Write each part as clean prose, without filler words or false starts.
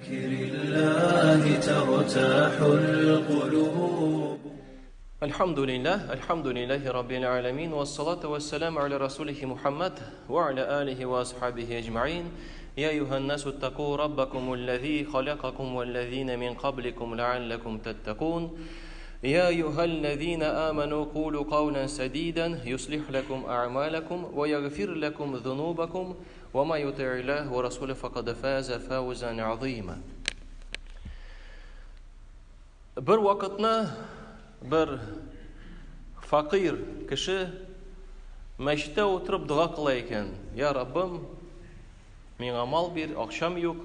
بذكر الله ترتاح القلوب. الحمد لله، الحمد لله رب العالمين، والصلاة والسلام على رسوله محمد وعلى آله وأصحابه أجمعين. يا أيها الناس اتقوا ربكم الذي خلقكم والذين من قبلكم لعلكم تتقون. يا أيها الذين آمنوا قولوا قولا سديدا يصلح لكم أعمالكم ويغفر لكم ذنوبكم وما يطع الله ورسوله فقد فاز فوزا عظيما. Бер вакытны бер факир кеше мәчеттә утырып дога кыла икән. Я Раббым, миңа мал бир, акчам юк,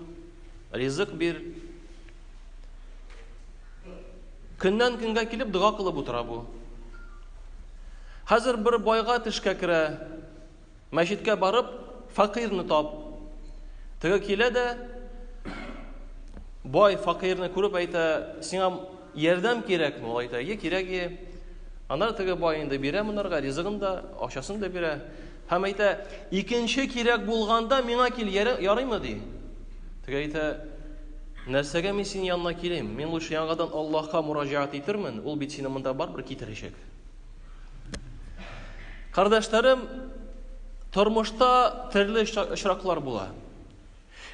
ризык бир. Көннән көнгә килеп дога кылып утыра бу. Хәзер бер байга төшкә керә. Мәчеткә барып, фәкыйрьне тап. Теге килә дә, бай фәкыйрьне күреп әйтә, сиңа ярдәм кирәкме? Ул әйтә, е, кирәк, е. Аннары теге бай инде бирә монарга ризыгын да, акчасын да бирә. Һәм әйтә, икенче кирәк булганда миңа кил, ярыймы, ди. Теге әйтә, нәрсәгә мин синең янына килим? Мин лучше яңадан Аллаһка мураҗәгать итермен, ул бит сине монда барыбер китерәчәк. Кардәшләрем, тормышта төрле очраклар була.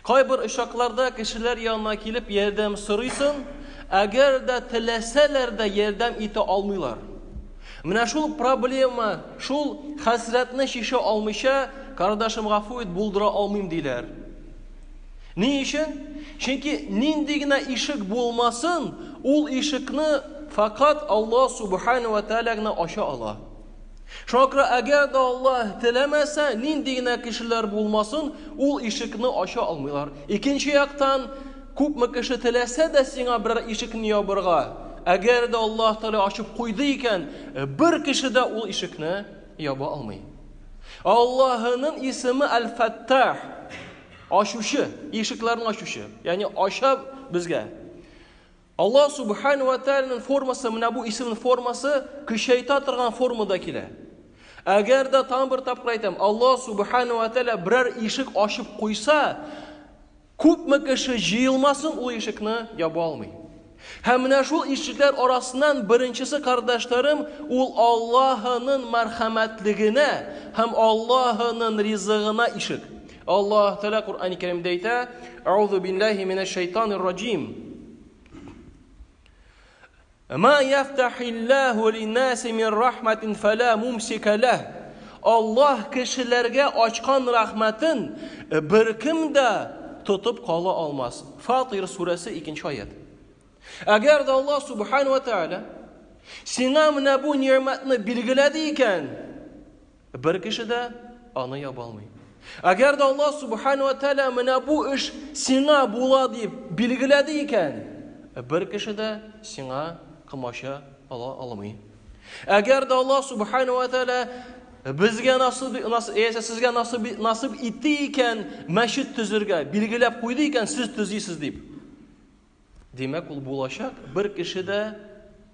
Кайбер очракларда кешеләр янына килеп ярдәм сорыйсың, әгәр дә теләсәләр дә ярдәм итә алмыйлар. Менә шул проблема, шул хәсрәтне чишә алмыйча, кардәшем гафу ит, булдыра алмыйм диләр. Ни өчен? Чөнки нинди генә ишек булмасын, ул ишекне фәкать Аллаһ субхана ва тааля гына ача ала. Шуңа күрә әгәр дә Аллаһ теләмәсә, нинди генә кешеләр булмасын, ул ишекне ача алмыйлар. Икенче яктан, күпме кеше теләсә дә сиңа берәр ишекне ябырга, әгәр дә Аллаһ Тәгалә ачып куйды икән, бер кеше дә ул ишекне яба алмый. Аллаһының исеме Әл-Фәттах. Ачучы, ишекләрне ачучы. Ягъни ача безгә. Аллаһ субхану ва тааляның формасы, менә бу исемнең формасы көчәйтә торган формада килә. Әгәр дә тагын бер тапкыр әйтәм, Аллаһ субхану ва тааля берәр ишек ачып куйса, күпме кеше җыелмасын, ул ишекне яба алмый. Һәм менә шул ишекләр арасыннан беренчесе, кардәшләрем, ул Аллаһының мәрхәмәтлегенә һәм Аллаһының ризыгына ишек. Аллаһ Тәгалә Коръән Кәримдә әйтә: "Аузу биллаһи минәш шайтанир раҗим. Ма яфтахиллаху линнаси мин рахматин фала мумсика лах." Аллаһ кешеләргә ачкан рәхмәтен беркем дә тотып кала алмас. Фатир сүрәсе 2 аят. Әгәр дә Аллаһ субхану ва тааля сиңа менә бу ни'мәтне билгеләде икән, бер кеше дә аны яба алмый. Әгәр дә Аллаһ субхану ва тааля менә бу эш сиңа була дип билгеләде икән, бер кеше дә сиңа комача ала алмый. Әгәр дә Аллаһ субхану ва тааля безгә насып, яисә сезгә насып, насып итте икән мәчет төзергә, билгеләп куйды икән, сез төзисез дип. Димәк, ул булачак, бер кеше дә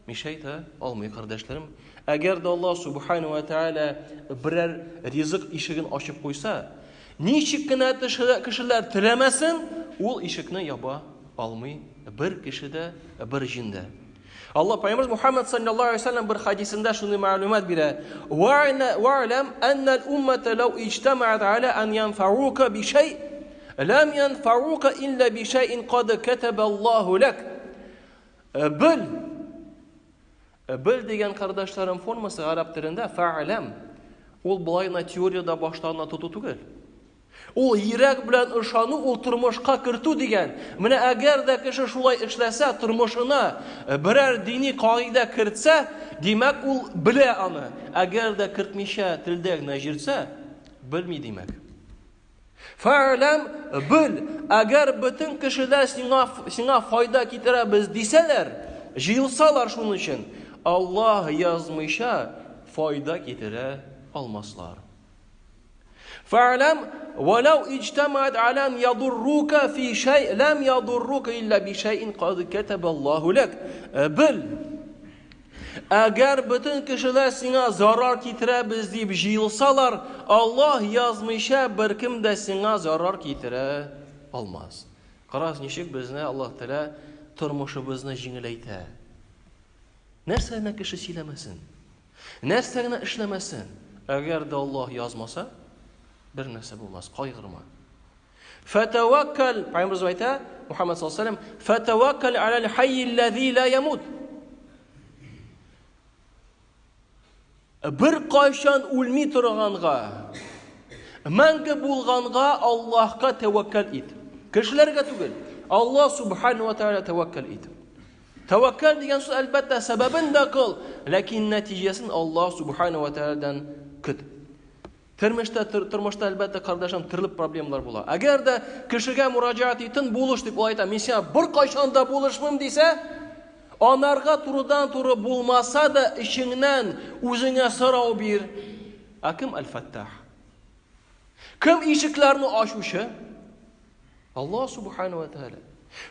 мишәй итә алмый, кардәшләрем. Әгәр дә Аллаһ субхану ва тааля берәр ризык ишеген ачып куйса, ничек кенә кешеләр теләмәсен, ул ишекне яба алмый бер кеше дә, бер җин дә. Аллаһ Пәйгамбер Мухаммад саллаллаһу алейһи вәсәлләм бер хадисендә шундый мәгълүмат бирә. Ва'лам анна ал-уммата лау иҗтамаат аля ан янфаука би шай лам янфаука илля би шайин кад катаба Аллаһу лак. Бел Бел дигән кардәшләрем формасы гарәп телендә фә'ләм. Ул болай гына теориядә башта гына тоту түгел. Ул йөрәк белән ышану, ул тормышка кертү дигән. Менә әгәр дә кеше шулай эшләсә, тормышына берәр дини кагыйдә кертсә, димәк, ул белә аны. Әгәр дә кертмичә телдә генә җирсә, белми димәк. Фә'ләм бел, әгәр бөтен кешеләр сиңа сиңа файда китерәбез дисәләр, җыелсалар шуның өчен, Аллаһ язмыйча файда китерә алмаслар. Фә'ләм вәләү иҗтәмәат аля ан ядуррука фи шәй ләм ядуррука илля би шәйин кад кәтәбәллаһу ләк. Бел, әгәр бөтен кешеләр сиңа зарар китерәбез дип җыелсалар, Аллаһ язмыйча беркем дә сиңа зарар китерә алмас. Карагыз, ничек безне Аллаһ Тәгалә тормышыбызны җиңеләйтә. Нәрсә генә кеше сөйләмәсен, нәрсә генә эшләмәсен, әгәр дә Аллаһ язмаса, бер нәрсә булмас, кайгырма. Фәтәвәккәл, Пәйгамбәребез әйтә, Мухаммад саллаллаһу алейһи ва сәлләм, фәтәвәккәл аләл хаййилләзи ла ямут. Бер кайчан үлми торганга, мәңге булганга Аллаһка тәвәккәл ит. Кешеләргә түгел, Аллаһ субхану ва тааля тәвәккәл ит. Тәвәккәл дигән сүз әлбәттә сәбәбен дә кыл, ләкин нәтиҗәсен Аллаһ субхану ва таалядан көт. Тормышта, тормышта әлбәттә, кардәшем, төрле проблемалар була. Әгәр дә кешегә мөрәҗәгать итен, булыш дип ул әйтә, мин сиңа беркайчан да булышмыйм дисә, анарга турыдан-туры булмаса да, эчеңнән үзеңә сорау бир. Ә кем Әл-Фәттах? Кем ишекләрне ачучы? Аллаһ субхану ва тааля.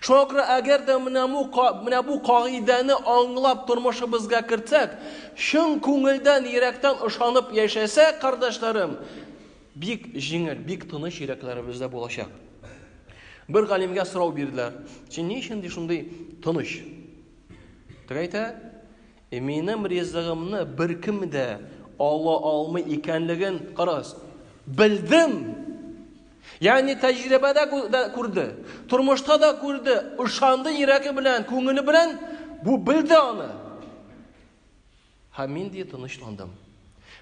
Шуңа күрә әгәр дә менә бу менә бу кагыйдәне аңлап тормышыбызга кертсәк, чын күңелдән, йөрәктән ышанып яшәсәк, кардәшләрем, бик җиңел, бик тыныч йөрәкләребездә булачак. Бер галимгә сорау бирделәр. Син ни өчен ди шундый тыныч? Теге әйтә, Э, минем ризыгымны беркем дә ала алмый икәнлеген карагыз. Белдем. Ягъни тәҗрибәдә дә күрде, тормышта да күрде, ышанды йөрәге белән, күңеле белән, бу белде аны. Һәм мин ди тынычландым.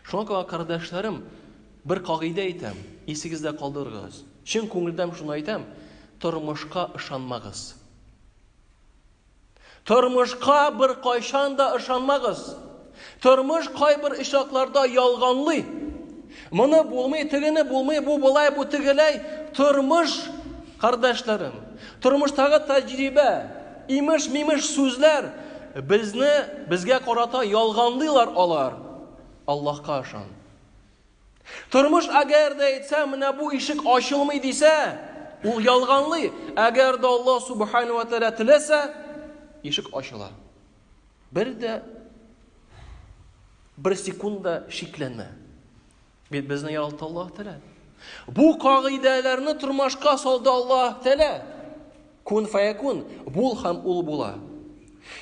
Шуңа күрә, кардәшләрем, бер кагыйдә әйтәм, исегездә калдырыгыз. Чын күңелдән шуны әйтәм, тормышка ышанмагыз. Тормышка беркайчан да ышанмагыз. Тормыш кайбер очракларда ялганлый. Моны булмый, тегене булмый, бу болай, бу тегеләй. Тормыш, кардәшләрем, тормыштагы тәҗрибә, имеш-мимеш сүзләр безне, безгә карата ялганлыйлар алар. Аллаһка ышан. Тормыш әгәр дә әйтсә, менә бу ишек ачылмый дисә, ул ялганлый. Әгәр дә Аллаһ субхану ва тааля теләсә, ишек ачыла. Бер дә бер секунд да шикләнмә. Бит безне яралты Аллаһ Тәгалә. Бу кагыйдәләрне тормышка салды Аллаһ Тәгалә. Кун фаякун, бул һәм ул була.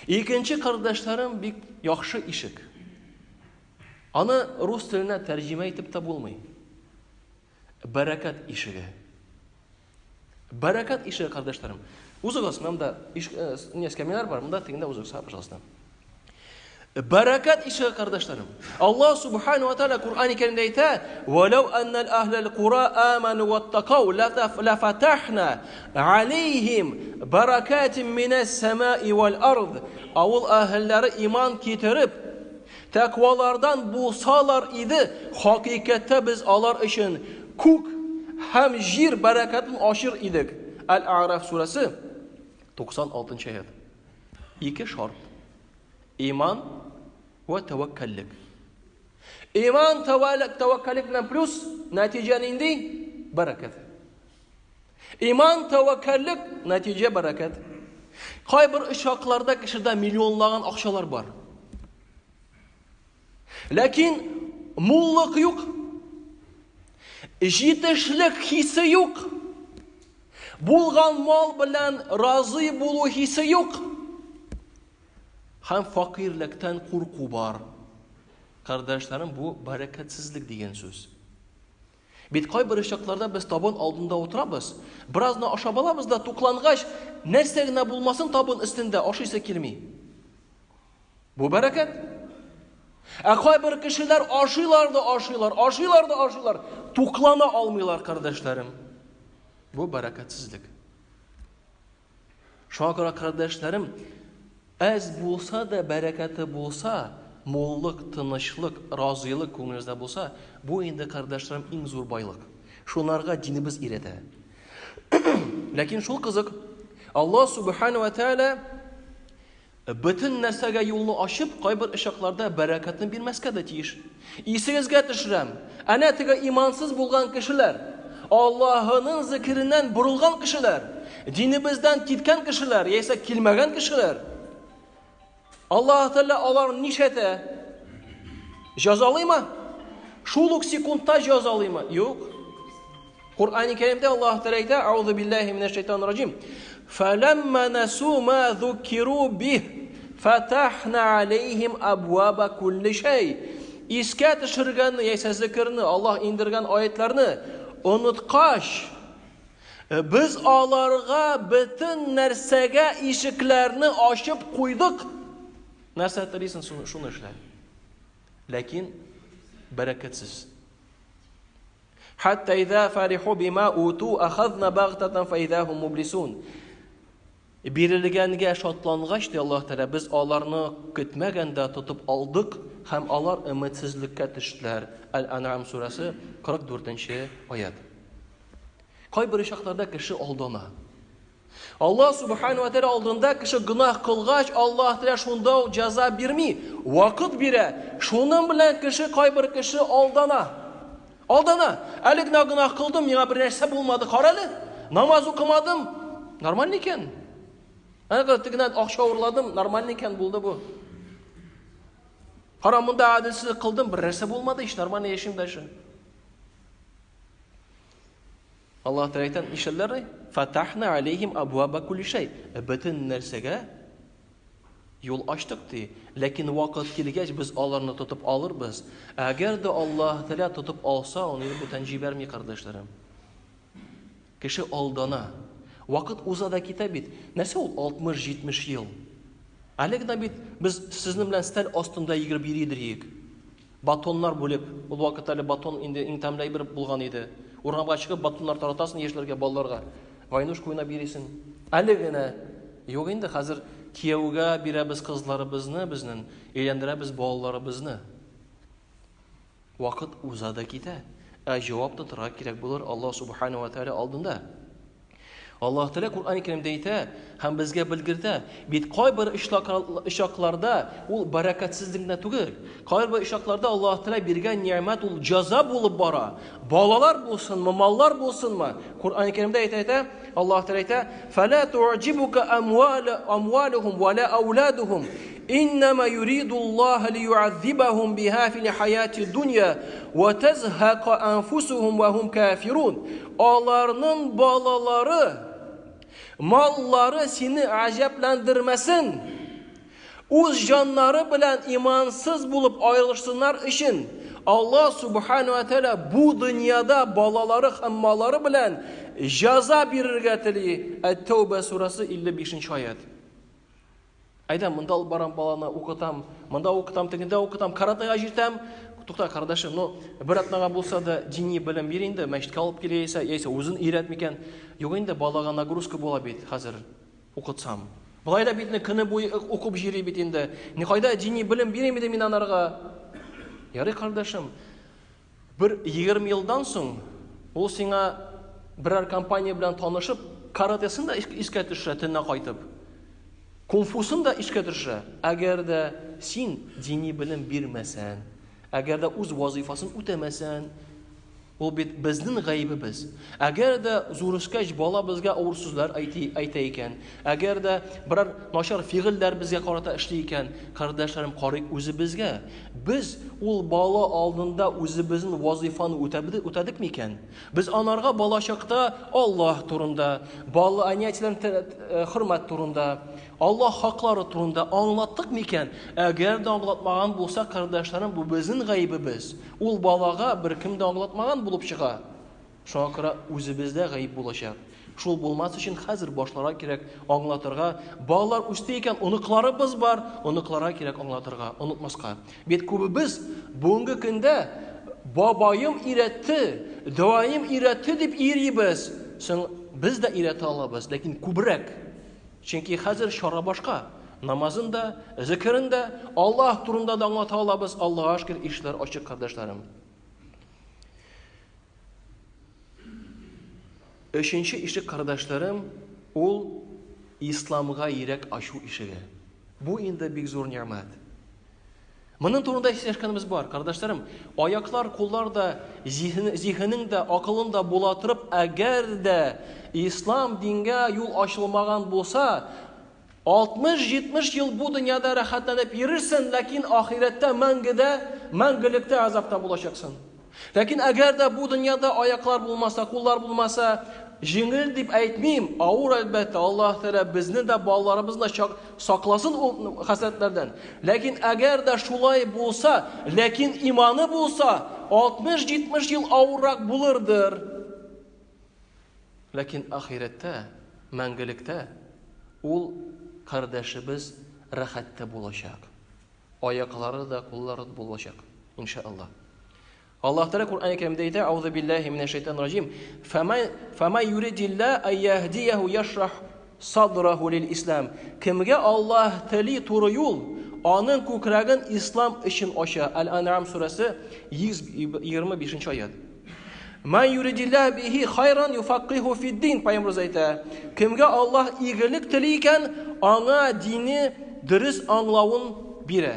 Икенче кардәшләрем бик яхшы ишек. Аны рус теленә тәрҗемә итеп тә булмый. Бәрәкәт ишеге. Бәрәкәт ишеге, кардәшләрем. Узыгыз, монда э, не эскәмияләр бар, монда тегендә узыгыз, пожалуйста. Бәрәкәт ишеге, кардәшләрем. Аллаһ субхану ва тааля Куръан Кәримдә әйтә: "Валау аннал ахлал кура аману ваттакау лафатахна алейхим баракатин минас самаи вал ард." Авыл әһелләре иман китереп, Тәкъвалардан булсалар иде, хакыйкатьтә без алар өчен күк һәм җир бәрәкәтен ачыр идек. Әл-А'раф сүрәсе, 96 нчы аять. Ике шарт. Иман вә тәвәккәллек. Иман, тәвәккәллек белән плюс, нәтиҗә нинди? Бәрәкәт. Иман, тәвәккәллек, нәтиҗә бәрәкәт. Кайбер очракларда кешедә миллионлаган акчалар бар. Ләкин муллык юк. Җитешлек хисе юк. Булган мал белән разый булу хисе юк. Һәм факирлектән курку бар. Кардәшләрем, бу бәрәкәтсезлек дигән сүз. Бит кайбер очракларда без табын алдында утырабыз, бераз гына ашап алабыз да, туклангач, нәрсә генә булмасын табын өстендә ашыйсы килми. Бу бәрәкәт. Ә кайбер кешеләр ашыйлар да ашыйлар, ашыйлар да ашыйлар, туклана алмыйлар, кардәшләрем. Бу бәрәкәтсезлек. Шуңа күрә, кардәшләрем, әз булса да бәрәкәте булса, муллык, тынычлык, разыйлык күңелегездә булса, бу инде, кардәшләрем, иң зур байлык. Шунарга динебез өйрәтә. Ләкин шул кызык, Аллаһ субхану ва тааля Бөтен нәрсәгә юлны ачып, кайбер очракларда бәрәкәтне бирмәскә дә тиеш. Исегезгә төшерәм, әнә теге имансыз булган кешеләр, Аллаһының зикереннән борылган кешеләр, динебездән киткән кешеләр, яисә килмәгән кешеләр. Аллаһ Тәгалә аларны нишләтә? Җәзалыймы? Шул ук секундта җәзалыймы? Юк. Коръәни Кәримдә Аллаһ Тәгалә әйтә, Аузу биллаһи минәш шайтанир раҗим. Фәләмма насу ма зуккиру бих, фатахна алейхим абваба кулли шәй. Искә төшергәнне яисә зикерне, Аллаһ индергән аятларны оныткач, без аларга бөтен нәрсәгә ишекләрне ачып куйдык. Нәрсә телисең, шуны эшлә. Ләкин бәрәкәтсез. Хәтта иза фариху бима уту ахазна багтатан фа хум мублисун. Бирелгәнгә шатлангач, ди Аллаһ Тәгалә, без аларны көтмәгәндә тотып алдык һәм алар өметсезлеккә төштеләр. Әл-Ан'ам сүрәсе 44 аят. Кайбер очракларда кеше алдана. Аллаһ Субхану ва Тәгалә алдында кеше гөнаһ кылгач, Аллаһ Тәгалә шунда ук җәза бирми, вакыт бирә. Шуның белән кеше кайбер кеше алдана. Алдана. Әле генә гөнаһ кылдым, миңа бер нәрсә булмады, кара әле. Намаз укымадым, нормаль икән. Әгәр тегеннән акча урладым, нормаль икән булды бу. Кара, монда гаделсезлек кылдым, бер нәрсә булмады, ич нормально яшим дальше. Аллаһ Тәгалә әйтә, нишләделәр ди? Фатахна алейхим абваба кулли шәй. Бөтен нәрсәгә юл ачтык ди. Ләкин вакыт килгәч без аларны тотып алырбыз. Әгәр дә Аллаһ Тәгалә тотып алса, аны инде бүтән җибәрми, кардәшләрем. Кеше алдана. Вакыт уза да китә бит. Нәрсә ул 60-70 ел? Әле генә бит без сезнең белән стәл астында йөгереп йөри идек. Батоннар бүлеп, ул вакытта әле батон инде иң тәмле әйбер булган иде. Урамга чыгып батоннар таратасың яшьләргә, балаларга. Войнушка уйнап йөрисең. Әле генә юк инде, хәзер кияүгә бирәбез кызларыбызны безнең, өйләндерәбез балаларыбызны. Вакыт уза да китә. Ә җавап тотарга кирәк булыр Аллаһ Субхану ва Тааля алдында. Аллаһ Тәгалә Коръән Кәримдә әйтә һәм безгә белгертә, бит кайбер очракларда ул бәрәкәтсезлек генә түгел. Кайбер очракларда Аллаһ Тәгалә биргән ни'мәт ул җәза булып бара. Балалар булсынмы, маллар булсынмы? Коръән Кәримдә әйтә, әйтә, Аллаһ Тәгалә әйтә: "Фала ту'җибука амвалухум ва ла ауладухум. Иннама юриду Аллаһ лию'аззибахум биха фил хаяти дунья ва тазхака анфусухум ва хум кафирун." Аларның балалары, маллары сине гаҗәпләндермәсен. Үз җаннары белән имансыз булып аерылышсыннар өчен Аллаһ Субхану ва Тәгалә бу дөньяда балалары һәм маллары белән җәза бирергә тели. Әт-Тәүбә сүрәсе 55 нче аять. Әйдә, монда алып барам баланы, укытам, монда укытам, тегендә укытам, каратега җитәм. Тукта, кардәшем, ну, бер атнага булса да дини белем бир инде, мәчеткә алып кил яисә, яисә үзен өйрәт микән. Юк инде, балага нагрузка була бит хәзер укытсам. Болай да бит көне буе укып йөри бит инде. Никайда дини белем бирим инде мин анарга. Ярый, кардәшем, бер 20 елдан соң ул сиңа берәр компания белән танышып, каратесын да искә төшерә төнлә кайтып. Кунг-фусын да искә төшерә. Әгәр дә син дини белем бирмәсән, әгәр дә үз вазыйфасын үтәмәсән, ул бит безнең гаебебез. Әгәр дә зур үскәч бала безгә авыр сүзләр әйтә икән, әгәр дә берәр начар фигыльләр безгә карата эшли икән, кардәшләрем, карыйк үзебезгә. Без ул бала алдында үзебезнең вазыйфаны үтәдек микән? Без анарга балачакта Аллаһ турында, бала әни-әтиләрен э, хөрмәт турында, Аллаһ хаклары турында аңлаттык микән? Әгәр дә аңлатмаган булса, кардәшләрем, бу безнең гаебебез. Ул балага беркем дә аңлатмаган булып чыга. Шуңа күрә үзебездә гаеп булачак. Шул булмас өчен хәзер башларга кирәк аңлатырга. Балалар үсте икән, оныкларыбыз бар, оныкларга кирәк аңлатырга, онытмаска. Бит күбебез бүгенге көндә бабаем өйрәтте, дәваем өйрәтте дип йөрибез. Соң без дә өйрәтә алабыз, ләкин күбрәк. Чөнки хәзер чара башка. Намазын да, зикерен дә, Аллаһ турында да аңлата алабыз. Аллаһка шөкер, ишләр ачык, кардәшләрем. Өченче ишек, кардәшләрем, ул исламга йөрәк ачу ишеге. Бу инде бик зур нигъмәт. Моның турында сөйләшкәнебез бар, кардәшләрем. Аяклар, куллар да, зиһенең дә, акылың да була торып, әгәр дә ислам дингә юл ачылмаган булса, 60-70 ел бу дөньяда рәхәтләнеп йөрерсең, ләкин ахирәттә мәңгедә, мәңгелектә азапта булачаксың. Ләкин әгәр дә бу дөньяда аяклар булмаса, куллар булмаса, җиңел дип әйтмим, авыр әлбәттә. Аллаһ Тәгалә безне дә, балаларыбызны да сакласын ул хәсрәтләрдән. Ләкин әгәр дә шулай булса, ләкин иманы булса, 60-70 ел авыррак булырдыр. Ләкин ахирәттә, мәңгелектә ул кардәшебез рәхәттә булачак. Аяклары да, куллары да булачак, иншаллаһ. Аллаһ Тәгалә Коръән Кәримдә әйтә: "Аузу биллаһи минәш шайтанир раҗим. Фама фама юридилла ай яһдияһу яшрах садраху лил ислам." Кемгә Аллаһ тели туры юл, аның күкрәген ислам өчен ача. Аль-Ан'ам сүрәсе 125 аят. Ма юридилла бихи хайран юфаккиху фиддин, Пайгамбарыбыз әйтә. Кемгә Аллаһ игелек тели икән, аңа дине дөрес аңлавын бирә.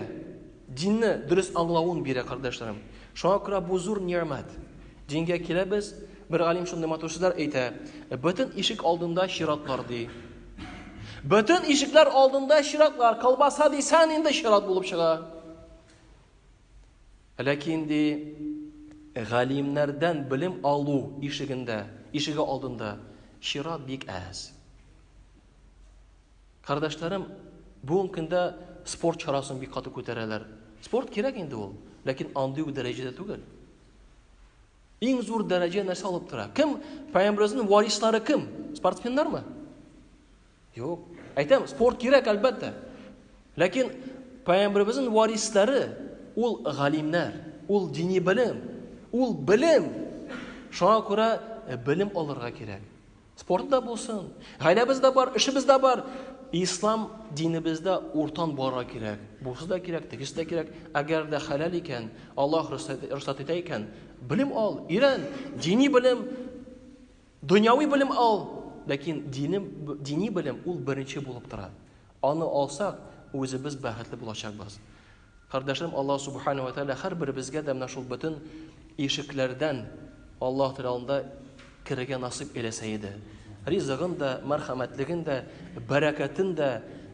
Динне дөрес аңлавын бирә, кардәшләрем. Шуңа күрә бу зур нигъмәт. Дингә киләбез, бер галим шундый матур сүзләр әйтә. Бөтен ишек алдында чиратлар ди. Бөтен ишекләр алдында чиратлар, колбаса дисән инде чират булып чыга. Ләкин, ди, галимнәрдән белем алу ишегендә, ишеге алдында чират бик әз. Кардәшләрем, бүгенге көндә спорт чарасын бик каты күтәрәләр. Спорт кирәк инде ул, ләкин андый ук дәрәҗәдә түгел. Иң зур дәрәҗә нәрсә алып тора? Кем? Пәйгамбәребезнең варислары кем? Спортсменнармы? Юк. Әйтәм, спорт кирәк, әлбәттә. Ләкин пәйгамбәребезнең варислары ул галимнәр, ул дини белем, ул белем. Шуңа күрә э, белем алырга кирәк. Спорт да булсын, гаиләбез дә бар, эшебез дә бар. Ислам динебездә уртан барырга кирәк. Бусы да кирәк, тегесе дә кирәк. Әгәр дә хәләл икән, Аллаһ рөхсәт итә икән, белем ал, өйрән. Дини белем Дөньяви белем ал, ләкин дини, дини белем ул беренче булып тора. Аны алсак, үзебез бәхетле булачакбыз. Кардәшләрем, Аллаһ субхана ва тәгалә һәрберебезгә дә менә шул бөтен ишекләрдән Аллаһ Тәгалә алдында керергә насыйп әйләсә иде. Ризыгын да, мәрхәмәтлеген дә, бәрәкәтен дә,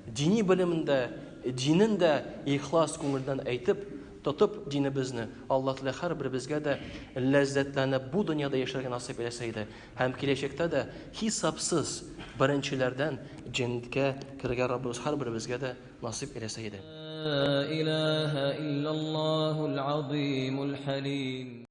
дини белемен дә, динен дә ихлас күңелдән әйтеп, тотып динебезне, Аллаһ Тәгалә һәрберебезгә дә ләззәтләнеп бу дөньяда яшәргә насыйп әйләсә иде һәм киләчәктә дә хисапсыз беренчеләрдән җәннәткә керергә Раббыбыз һәрберебезгә дә насыйп әйләсә иде. Ла илаһа иллаллаһул азимул хәлим.